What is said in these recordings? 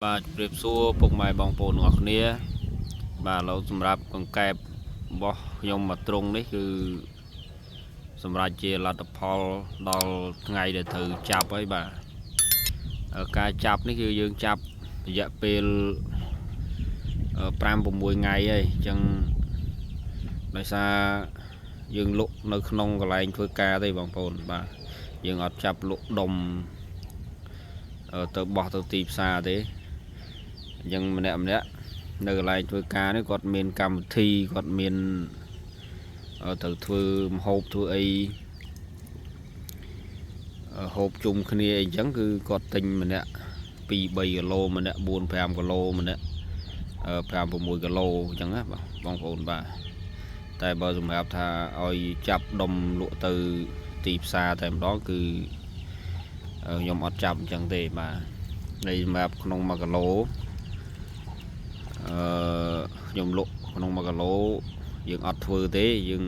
បាទជម្រាបសួរពុកម៉ែបងប្អូនទាំងអស់គ្នាបាទឥឡូវសម្រាប់កង្កែបរបស់ខ្ញុំមកត្រង់នេះគឺសម្រាប់ជាលទ្ធផលដល់ថ្ងៃដែលត្រូវចាប់ហើយបាទការចាប់នេះគឺយើងចាប់រយៈពេល5 6ថ្ងៃហើយអញ្ចឹងដោយសារយើងលក់នៅក្នុងកន្លែងធ្វើការទេបងប្អូនបាទយើងអត់ចាប់លក់ដុំទៅបោះទៅទីផ្សារទេអញ្ចឹងម្នាក់ម្នាក់នៅកន្លែងធ្វើការនេះគាត់មានកម្មវិធីគាត់មានត្រូវធ្វើម្ហូបធ្វើអីហូបជុំគ្នាអីចឹងគឺគាត់ទិញម្នាក់2 3គីឡូម្នាក់4 5គីឡូម្នាក់5 6គីឡូអញ្ចឹងណាបាទបងប្អូនបាទតែបើសម្រាប់ថាឲ្យចាប់ដុំលក់ទៅទីផ្សារតែម្ដងគឺខ្ញុំអត់ចាប់អញ្ចឹងទេបាទនៃសម្រាប់ក្នុង1គីឡូអឺខ្ញុំលក់ក្នុង1គីឡូយើងអត់ធ្វើទេយើង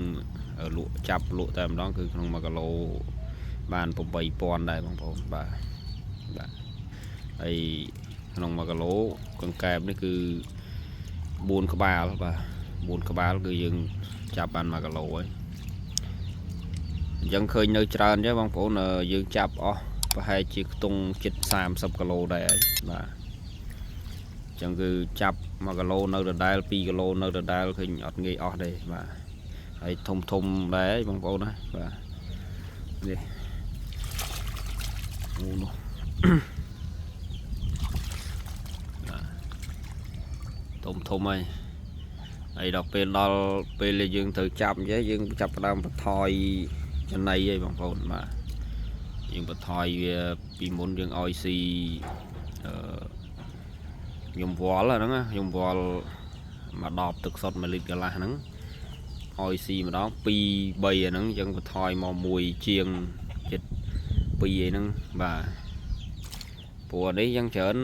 លក់ចាប់លក់តែម្ដងគឺក្នុង1គីឡូបាន8000ដែរបងប្អូនបាទបាទហើយក្នុង1គីឡូកង្កែបនេះគឺ4ក្បាលបាទ4ក្បាលគឺយើងចាប់បាន1គីឡូហើយអញ្ចឹងឃើញនៅច្រើនចឹងបងប្អូនយើងចាប់អស់ប្រហែលជាខ្ទង់ជិត30គីឡូដែរហើយបាទអញ្ចឹងគឺចាប់1គីឡូនៅដដែល2គីឡូនៅដដែលឃើញអត់ងាយអស់ទេបាទហើយធំធំដែរបងប្អូនណាបាទនេះអូនោះបាទធំធំហើយហើយដល់ពេលដល់ពេលដែលយើងត្រូវចាប់អញ្ចឹងយើងចាប់ផ្ដើមបន្ថយចំណីហើយបងប្អូនបាទយើងបន្ថយវាពីមុនយើងឲ្យស៊ីអឺខ្ញុំវល់ហ្នឹងណាខ្ញុំវល់មួយដបទឹកសុទ្ធ1លីត្រកន្លះហ្នឹងឲ្យស៊ីម្ដង2 3អាហ្នឹងយើងបន្ថយមកមួយជាងចិត្ត2អីហ្នឹងបាទព្រោះនេះយ៉ាងច្រើន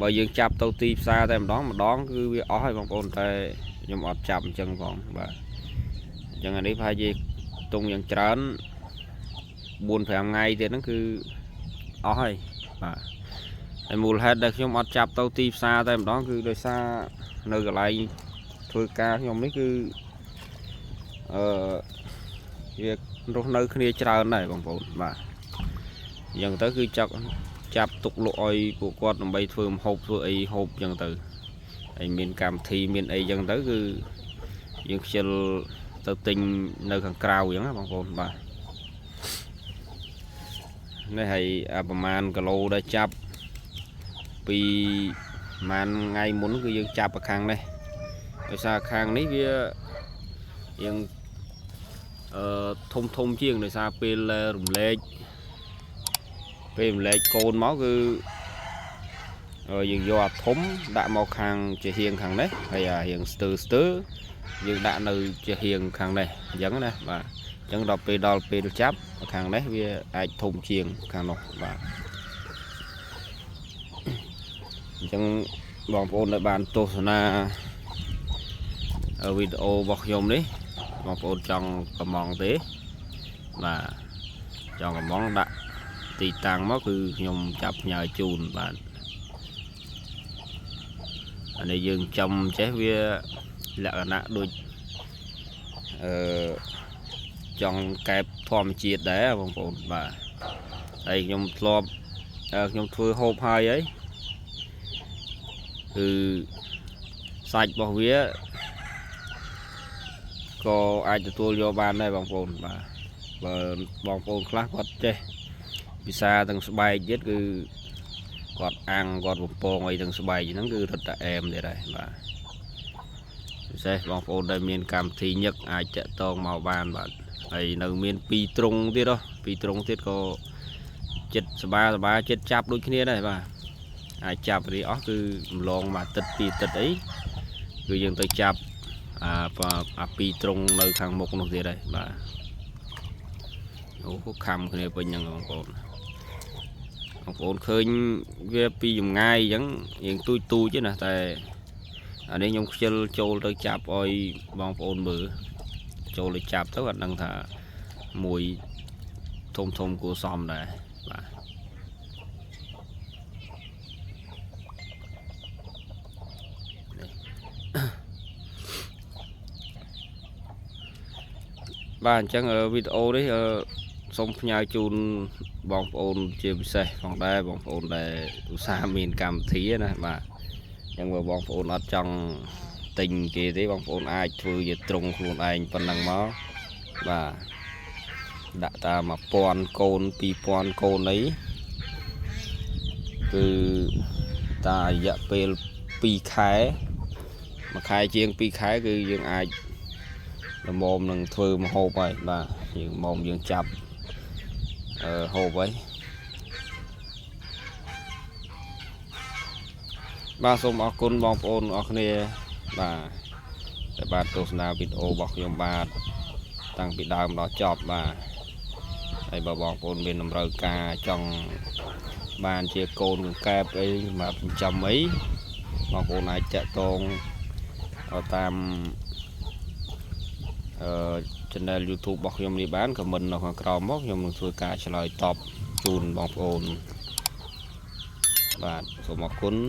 បើយើងចាប់ទៅទីផ្សារតែម្ដងម្ដងគឺវាអស់ហើយបងប្អូនតែខ្ញុំអត់ចាប់អញ្ចឹងផងបាទអញ្ចឹងអានេះប្រហែលជាទងយ៉ាងច្រើន4 5ថ្ងៃទៀតហ្នឹងគឺអស់ហើយបាទហើយមូលហេតុដែលខ្ញុំអត់ចាប់ទៅទីផ្សារតែម្ដងគឺដោយសារនៅកន្លែងធ្វើការខ្ញុំនេះគឺអឺវារស់នៅគ្នាច្រើនដែរបងប្អូនបាទអញ្ចឹងទៅគឺចាប់ចាប់ទុកលក់ឲ្យពួកគាត់ដើម្បីធ្វើម្ហូបធ្វើអីហូបអញ្ចឹងទៅហើយមានកម្មវិធីមានអីអញ្ចឹងទៅគឺយើងខ្ជិលទៅទិញនៅខាងក្រៅអញ្ចឹងណាបងប្អូនបាទនេះហើយអាប្រមាណគីឡូដែលចាប់ពីប្រហែលថ្ងៃមុនគឺយើងចាប់ទៅខាងនេះដោយសារខាងនេះវាយើងអឺធំធំជាងដោយសារពេលរំលែកពេលរំលែកកូនមកគឺយើងយកអាធំដាក់មកខាងជាហៀងខាងនេះហើយអារៀងស្ទើស្ទើយើងដាក់នៅជាហៀងខាងនេះអញ្ចឹងណាបាទអញ្ចឹងដល់ពេលដល់ពេលចាប់ខាងនេះវាអាចធំជាងខាងនោះបាទអញ្ចឹងបងប្អូនដែលបានទស្សនាវីដេអូរបស់ខ្ញុំនេះបងប្អូនចង់កម្ម៉ង់ទេបាទចង់កម្ម៉ង់ដាក់ទីតាំងមកគឺខ្ញុំចាប់ផ្ញើជូនបាទអានេះយើងចំចេះវាលក្ខណៈដូចអឺចង់កែបធម្មជាតិដែរបងប្អូនបាទហើយខ្ញុំធ្លាប់ខ្ញុំធ្វើហូបហើយហើយគឺសាច់របស់វាក៏អាចទទួលយកបានដែរបងប្អូនបាទបើបងប្អូនខ្លះគាត់ចេះពិសាទាំងស្បែកទៀតគឺគាត់អាំងគាត់បំពងអីទាំងស្បែកហ្នឹងគឺរឹតតែអែមទៀតដែរបាទពិសេសបងប្អូនដែលមានកម្មវិធីញឹកអាចតាក់ទងមកបានបាទហើយនៅមាន2ទ្រុងទៀតហ៎2ទ្រុងទៀតក៏ចិត្តសបាសបាចិត្តចាប់ដូចគ្នាដែរបាទអាចចាប់រីអស់គឺម្លងមួយអាទិត្យពីរអាទិត្យអីគឺយើងទៅចាប់អាអាពីរទ្រុងនៅខាងមុខនោះទៀតហើយបាទអូខំគ្នាពេញហ្នឹងបងប្អូនបងប្អូនឃើញវាពីចម្ងាយអញ្ចឹងរៀងទូចទូចទេណាតែអានេះខ្ញុំខ្ជិលចូលទៅចាប់ឲ្យបងប្អូនមើលចូលទៅចាប់ទៅអត់ដឹងថាមួយធំធំគួរសមដែរបាទ។ បាទអញ្ចឹងវីដេអូនេះសូមផ្ញើជូនបងប្អូនជាពិសេសផងដែរបងប្អូនដែលឧស្សាហ៍មានកម្មវិធីណាបាទអញ្ចឹងបើបងប្អូនអត់ចង់ទិញគេទេបងប្អូនអាចធ្វើជាទ្រុងខ្លួនឯងប៉ុណ្ណឹងមកបាទដាក់តាម1000កូន2000កូនអីគឺតារយៈពេល2ខែមួយខែជាង2ខែគឺយើងអាចល្មមនឹងធ្វើម្ហូបហើយបាទយើងល្មមយើងចាប់អឺហូបហើយបាទសូមអរគុណបងប្អូនអរគ្នាបាទដែលបានទស្សនាវីដេអូរបស់ខ្ញុំបាទតាំងពីដើមដល់ចប់បាទហើយបើបងប្អូនមានតម្រូវការចង់បានជាកូនកង្កែបអីសម្រាប់ចិញ្ចឹមអីបងប្អូនអាចតាក់ទងតាមអឺ channel YouTube របស់ខ្ញុំនេះបាន comment នៅខាងក្រោមមកខ្ញុំនឹងធ្វើការឆ្លើយតបជូនបងប្អូនបាទសូមអរគុណ។